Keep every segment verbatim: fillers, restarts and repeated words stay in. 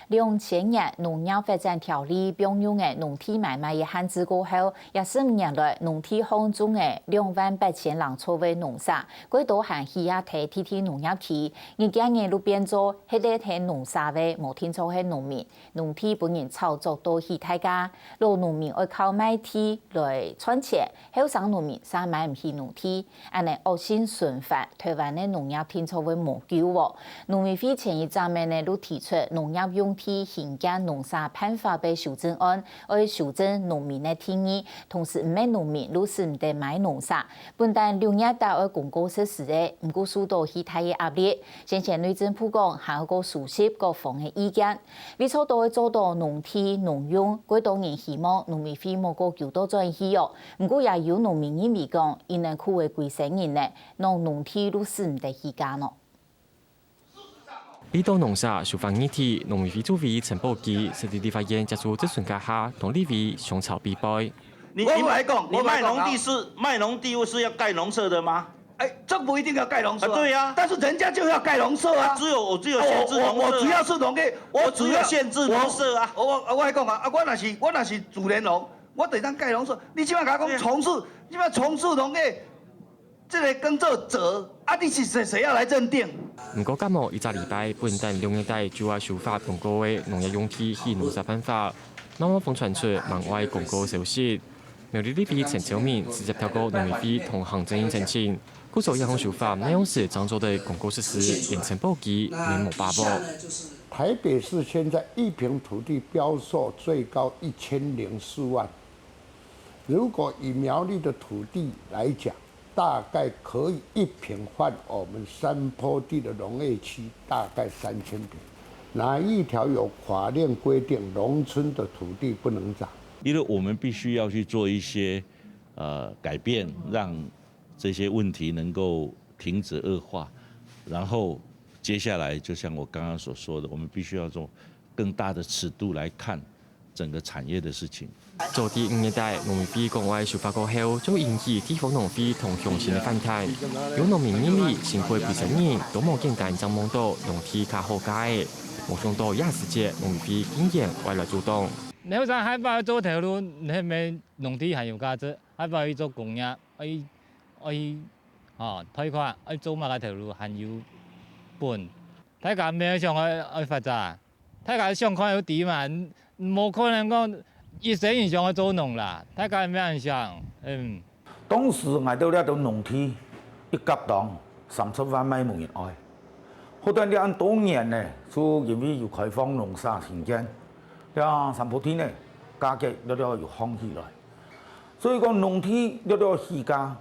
兩千年農業發展條例放入个農地買賣个限制過後，這十五年來，農地項種个兩萬八千零座个農舍，蓋多還起啊忒地地農業區，日漸个就變做歇咧忒農舍个無定著个農民，農地分人炒作到起大價，老農民愛靠賣地來賺錢，後生農民嗄買毋起農地。 恁呢惡性循環，臺灣个農業定著會無救哦。農委會前一站仔呢，就提出農業用地興建農舍辦法个修正案，愛修正農民个定義，同時毋係農民就使毋得買農舍。本旦六月底愛公告實施个，毋過受到起大个壓力。先前內政部講，還愛過收集各方个意見。 為著愛做到農地農用，蓋多人希望農委會無過久到轉去哦。毋過也有農民認為講，因為苦个歸生人呢，農農地就使毋得起價呢。綠島農舍修法議題，農委會主委陳寶基在立法院接受質詢該下，同立委相吵比背。你你賣農地是賣農地是要蓋農舍的嗎？ 哎，這不一定要蓋農舍啊。啊，對呀。但是人家就要蓋農舍啊。只有我只有限制農舍啊。我我我主要是農業，我主要我只有限制農舍啊。我我我來講啊，啊，我若是我若是自然農，我得當蓋農舍。你起碼給我講從事，你起碼從事農業這個耕作者啊，你是誰誰要來認定？毋過，隔無一隻禮拜，本旦六月底就愛修法通過个農業用地起農舍辦法，慢慢傳出門外公告消息。 苗栗立委陳昭明直接跳過農委會同行政院澄清，故所這項修法哪央時正做得公告實施，連陳寶基也無把握。台北市現在一坪土地標售最高一千零四萬，如果以苗栗的土地來講，大概可以一坪換我們山坡地的農業區大概三千坪。哪一條有法令規定農村的土地不能漲？因為我們必須要去做一些 呃，改變，讓這些問題能夠停止惡化。然後接下來，就像我剛剛所說的，我們必須要做更大的尺度來看整個產業的事情。早在五月底，農委會講話修法過後，就引起地方農會同鄉親个反彈。有農民認為，辛苦个歸生人都無簡單正望到農地較好價个，無想到這時節農委會竟然會來主動。你有啥害怕做頭路，你係毋係農地還有價值？ 愛愛去做工業，愛愛吼，貸款，愛做麼个頭路還有本。大家毋係想愛愛發達，大家想看有底嘛，無可能講一生人想愛做農啦。大家毋係恁想，嗯。當時𠊎兜這兜農地一甲當三十萬賣無人愛，好在這恁多年呢，就因為有開放農舍興建，這山坡地呢，價格略略有降起來。 所以講農地略略起價，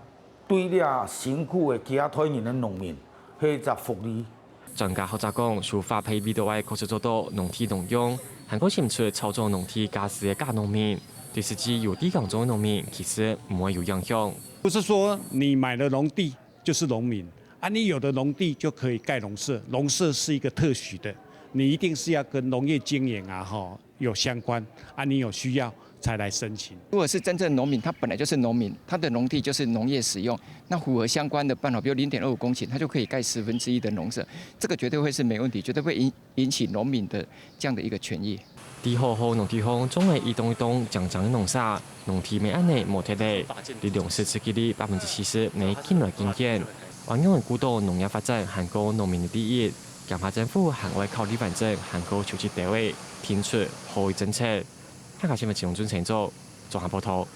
對這辛苦个幾下代人个農民係一隻福利。專家學者講，修法係為著愛確實做到農地農用，還過尋出炒作農地價值个假農民。對實際有地耕種个農民，其實毋會有影響。不是說你買了農地就是農民，啊，你有的農地就可以蓋農舍，農舍是一個特許的，你一定是要跟農業經營啊，吼， 有相關，啊，你有需要才來申請。如果是真正農民，他本來就是農民，他的農地就是農業使用，那符合相關的辦法，比如零點二五公頃，他就可以蓋十分之一的農舍，這個絕對會是沒問題，絕對會引引起農民的這樣的一個權益。在好好農地項種个一棟一棟靚靚个農舍，農地乜恁呢無忒咧，在糧食自給率百分之七十乜緊來緊減，仰會顧到農業發展還過農民个利益？ 驚怕政府還會考慮完整還過求職單位，定出好个政策。客家新聞陳永俊、陳忠綜合報導。